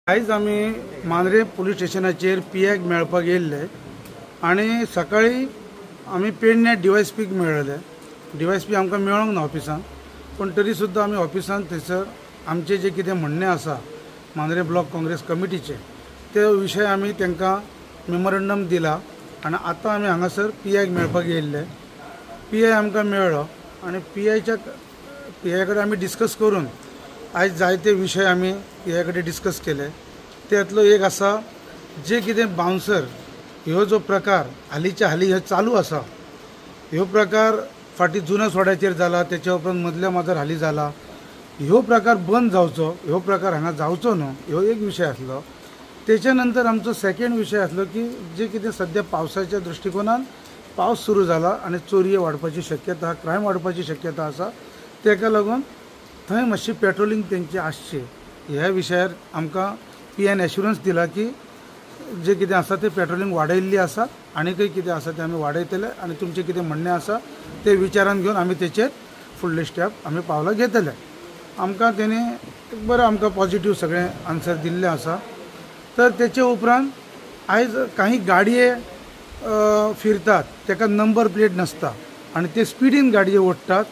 आयज आमी मांद्रे पुलीस स्टेशनाचेर पी.आय.क मेळपाक येयल्ले आनी सकाळी आमी पेडण्या डीवायएसपीक मेळ्ळले. डीवायएसपी आमकां मेळोंक ना ऑफिसान, पूण तरी सुद्दां आमी ऑफिसान थंयसर आमचें जें कितें म्हणणें आसा मांद्रे ब्लॉक काँग्रेस कमिटीचें ते विशय आमी तांकां मेमोरंडम दिला आनी आतां आमी हांगासर पी.आय.क मेळपाक येयल्ले. पी.आय आमकां मेळ्ळो आनी पी.आय कडेन आमी डिस्कस करून आयज जायते विशय आमी पी.आय कडेन डिस्कस केले. त्यातलो एक आसा जे कितें बाउन्सर ह्यो जो प्रकार हालींच्या हालीं हे चालू आसा, ह्यो प्रकार फाटीं जुना सोड्याचेर जाला, तेच्या उपरांत मदल्या माजार हालीं जाला, ह्यो प्रकार बंद जावचो, ह्यो प्रकार हांगा जावचो न्हू, ह्यो एक विशय आसलो. तेच्या नंतर आमचो सेकेंड विशय आसलो की जे कितें सद्या पावसाच्या दृश्टिकोनान पावस सुरू जाला आनी चोरयो वाडपाची शक्यता, क्रायम वाडपाची शक्यता आसा, तेका लागून थंय मातशी पेट्रोलिंग तेंची आसची. ह्या विशयार आमकां पी.आयन एश्युरन्स दिला की जे कितें आसा ते पेट्रोलिंग वाडयल्ली आसा आनीकय कितें आसा तें आमी वाडयतले आनी तुमचें कितें म्हणणें आसा तें विचारान घेवन आमी तेचेर फुडले स्टेप आमी पावलां घेतले. आमकां तेणी बरें आमकां पॉजिटीव सगळें आन्सर दिल्लें आसा. तर तेचे उपरांत आयज काही गाडये फिरतात तेका नंबर प्लेट नासता आनी ते स्पिडीन गाडये ओडटात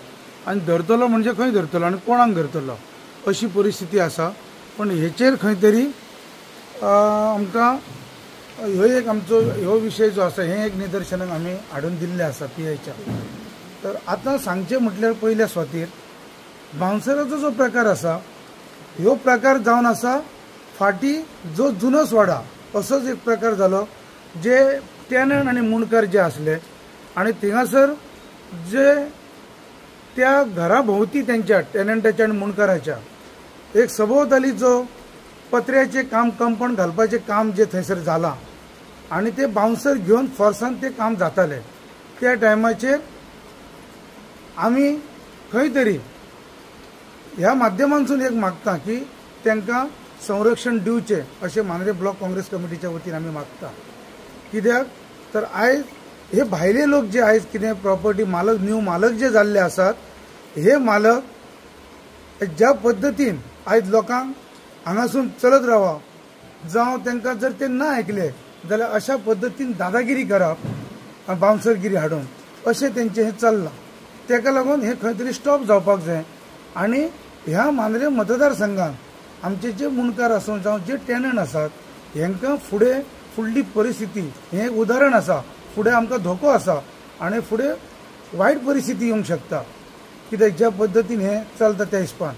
आनी धरतलो म्हणजे खंय धरतलो आनी कोणाक धरतलो अशी परिस्थिती आसा. पूण हेचेर खंय तरी आमकां ह्यो एक आमचो ह्यो विशय जो आसा हें एक निदर्शनाक आमी हाडून दिल्लें आसा पी.आयच्या. तर आतां सांगचें म्हटल्यार पयल्या सुवातेर बाउन्सराचो जो प्रकार आसा ह्यो प्रकार जावन आसा फाटीं जो जुनो वाडा असोच एक प्रकार जालो, जे टेनंट आनी मुंडकर जे आसले आनी थिंगासर जे त्या घरा भोंवती तेंच्या टेनंटाच्या आनी मुंडकराच्या एक सभोवताली जो पत्र्याचें काम कंपाउंड घालपाचें काम जें थंयसर जालां आनी ते बाउन्सर घेवन फोर्सान तें काम जातालें. त्या टायमाचेर आमी खंय तरी ह्या माध्यमांतसून एक मागता की तांकां संरक्षण दिवचें अशें मांद्रे ब्लॉक काँग्रेस कमिटीच्या वतीन आमी मागता. कित्याक तर आयज हे भायले लोक जे आयज कितें प्रॉपर्टी मालक न्यू मालक जे जाल्ले आसात हे मालक ज्या पद्दतीन आयज लोकांक हांगासून चलत रावा जावं तांकां जर ते ना आयकले जाल्यार अशा पद्दतीन दादागिरी करप बाउन्सरगिरी हाडून अशें तेंचें हें चल्लां. ताका लागून हें खंय तरी स्टॉप जावपाक जाय आनी ह्या मांद्रे मतदारसंघान आमचे जे मुंडकार आसूं जावं जे टेनंट आसात हेंकां फुडें फुडली परिस्थिती हें एक उदाहरण आसा, फुडें आमकां धोको आसा आनी फुडें वायट परिस्थिती येवंक शकता कित्याक ज्या पद्दतीन हें चलता त्या हिसपान.